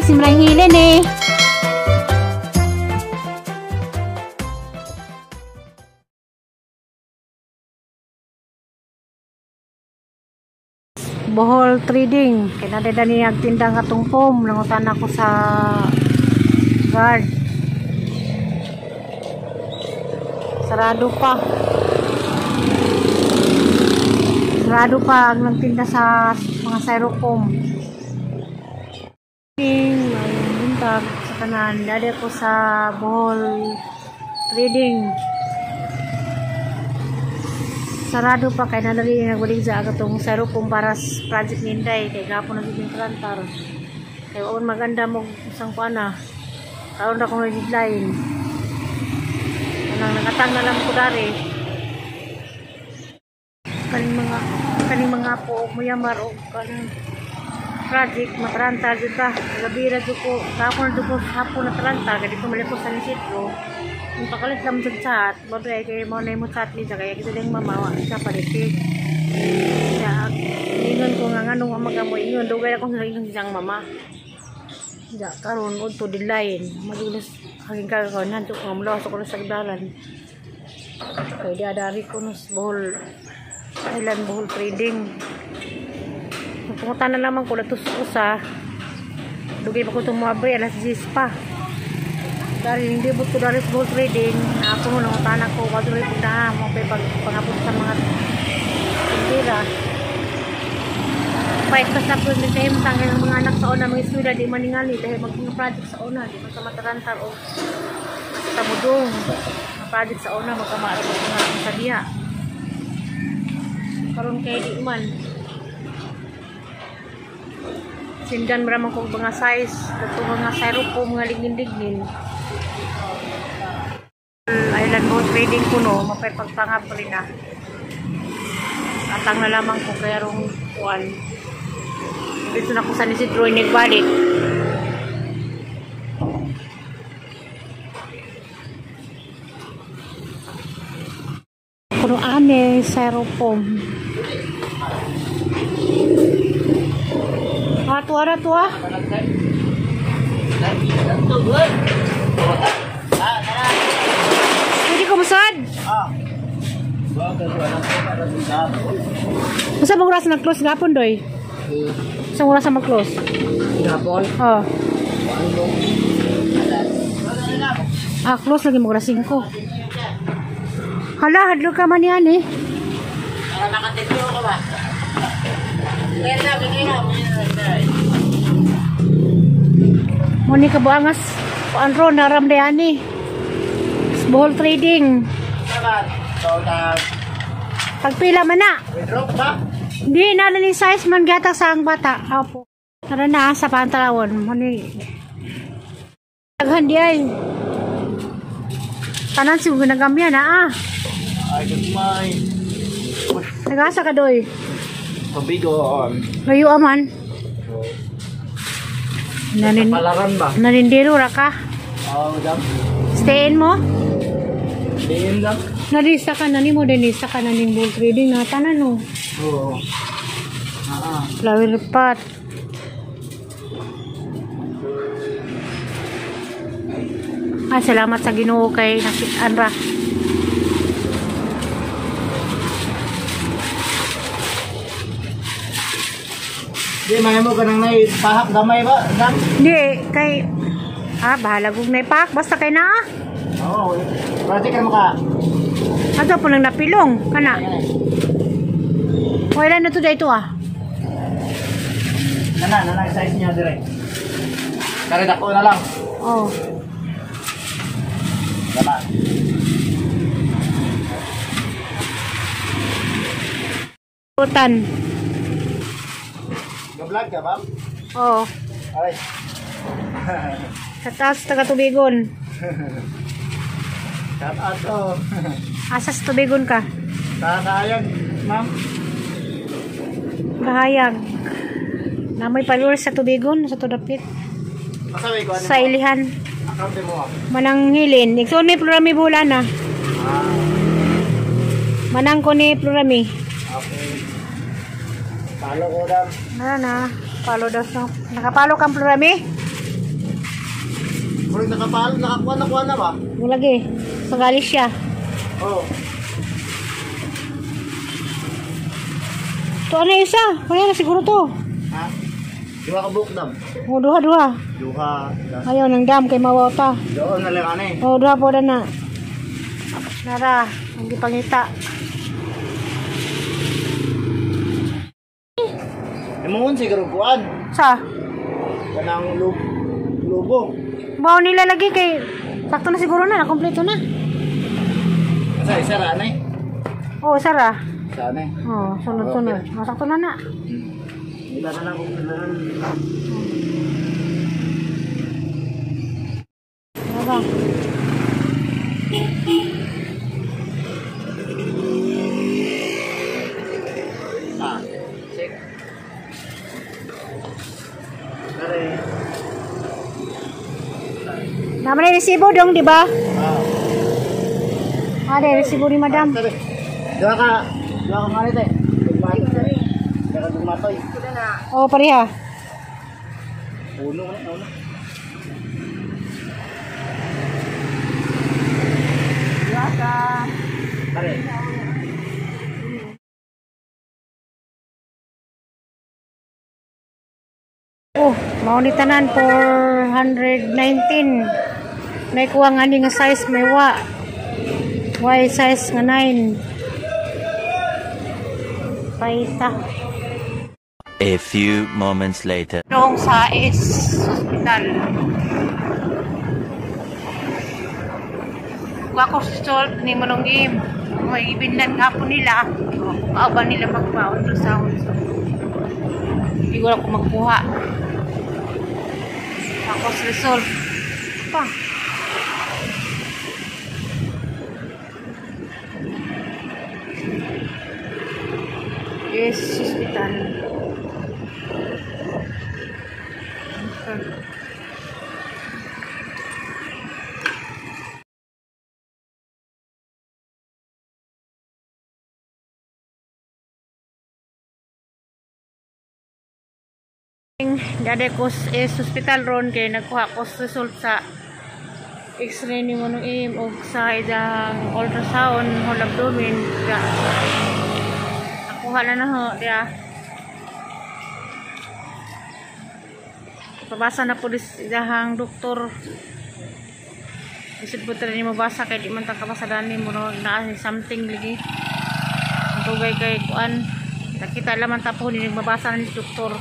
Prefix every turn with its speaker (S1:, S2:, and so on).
S1: Simrang hilin eh. Bohol Trading. Kaya nadadani nagtindang katong foam. Nangutan ako sa guard. Sarado pa. Sarado pa ang nagtinda sa mga styrofoam. Mayong buntag sa kanan. Dali ako sa Bohol Trading. Sarado pa kay nadali nagbalik sa atong styrofoam para sa project Ninday kay gapon na gid trantar. Kay wa maganda mo isang kuana. Karon ra kong deadline. Anang nakatang na lang ko dari. Kaning mga po muyamar og kanang project mataranta jud ka. Gabi ra jud ko, gapon jud ko hapon na taranta kay di ko malikos sa Isidro. Ang pakalit lang sa chat, babe, kaya mo na yung chat niya, kaya kita lang mamawa sa palitik. Kaya, ingon ko nga, nganong ang mo ingon, dugay akong sila ingon siyang mama. Kaya, karon udto deadline, magulas, hanging kagakaw, nanto ko nga, mulawas ako na sa gdalan. Kaya di adari ko no, sa Bohol, Island Bohol Trading. Pumunta na lamang ko, latos usa, dugay pa ko tumuabri, alas 10 pa. Dahil hindi ko dari sa Bohol Trading, ako mo nang utanak ko, wag rin punta mo kay pagpangabot sa mga tindera. Pait pa sa po din kayo tanggal ng mga anak sa una, mga eskwela di maningali dahil mag mga project sa una, di man sa matarantar o sa tamudong. Mga project sa una magkamaaro ko nga sa diha. Karon kay di man. Sindan ra man kog mga size, kadto mga styrofoam, mga lignin-lignin. Island Bohol Trading ko no, mapay pagpangap rin na. Atang na lamang ko kaya rong kuan. Dito na ko sa Isidro nagbalik. Kuno ane styrofoam. Ah, tuwa na tuwa. Pwede ko musad? Masa mong oras nag-close gapon, Doy? Sa oras na mag-close?
S2: Gapon?
S1: Oo. Ah, close lagi mo oras 5. Hala, hadlo ka man yan eh.
S2: Nakatigyo ka ba?
S1: Muni ka buangas kuan ro naram dayani. Bohol Trading. Pagpila man na. Hindi na ni size man gata sa ang bata. Opo. Tara na sa pantalon. Muni. Daghan di ay. Tanan siguro nagamya na ah.
S2: Ay gagmay.
S1: Nagasa ka doy.
S2: Pabigo.
S1: Layo aman.
S2: Palaran ba?
S1: Nanindiro ra ka.
S2: Oo, madam.
S1: Stayin mo?
S2: Stayin lang.
S1: Nalista ka na ni mo, dinista ka na ning Bohol Trading na tanan no.
S2: Oo.
S1: Flower pot. Ah, salamat sa Ginoo kay nakitaan ra.
S2: Di, may mo ka nang naipahak gamay ba? Dam?
S1: Di, kay... Ah, bahala kong naipahak. Basta kay na ah.
S2: Oo. Project ka mo ka.
S1: Ato po nang napilong. Kana. Wala na to dito ah.
S2: Nana, size niya dire. Kare dako na lang.
S1: Oo.
S2: Tama.
S1: Utan.
S2: Ga-vlog ka, ma'am?
S1: Oo.
S2: Ay.
S1: Sa taas taga-tubigon.
S2: Shout out to.
S1: Asa sa tubigon ka?
S2: Sa Kahayag, ma'am.
S1: Kahayag. Namoy followers sa tubigon, sa tudapit.
S2: Masabi ko, ano
S1: Sa ilihan.
S2: Account mo.
S1: Manang hilin. Iksoon may plurami bula na.
S2: Ah.
S1: Manang ko ni plurami.
S2: Okay. Follow ko dam.
S1: Ano na. Follow daw siya. Nakapalo kang plurami?
S2: Murag nakapalo, nakakuha na kuha na ba?
S1: Mulagi. Sa Galicia.
S2: Oh.
S1: To ano isa? Kaya na siguro to.
S2: Ha? Duha ka buok dam.
S1: O, duha, duha.
S2: Duha.
S1: Ayaw nang dam kay mawaw ta.
S2: Doon na lang ano eh.
S1: O, duha po na. Nara, ang gipangita.
S2: Imuon siguro kuan.
S1: Sa?
S2: Kanang lubo.
S1: Mao nila lagi kay sakto na siguro na, nakompleto na.
S2: Sa isa ra na eh.
S1: Oo, sara.
S2: Sa ano eh.
S1: Oo, sunod-sunod. O, sakto na na.
S2: Nila na lang kung nila lang.
S1: Nara.
S2: Ah. Check. Tare.
S1: Naman ay resibo dong, di ba?
S2: Ah.
S1: Ah, de, resibo ni madam.
S2: Tare. Duha ka nga nito eh. Dugmatoy. Duha ka dugmatoy.
S1: Oo, pareha.
S2: Uno na, uno.
S1: Duha ka.
S2: Tare.
S1: Oh, mao ni tanan 419. May kuha nga ni nga size may wa. Y size nga 9. Paita.
S3: A few moments later.
S1: Noong sa is hospital. Kuha ko sa salt ni Manong Im. May ibinlan hapon nila. Kauban nila magpaon doon sa so, hindi ko lang kung magkuha. Ako sa result. Pa. Yes, hospital. Okay. Dade ko is hospital ron kay nagkuha ko sa result sa x-ray ni Manong Im og sa idang ultrasound whole abdomen. Ga. Nakuha na na ho diya. Pabasa na po dis idahang doktor. Isip po talaga ni mabasa kay di man ta kabasa dani mo no na something lagi. Ang tugay kay kuan nakita laman ta po ni mabasa na ni doktor.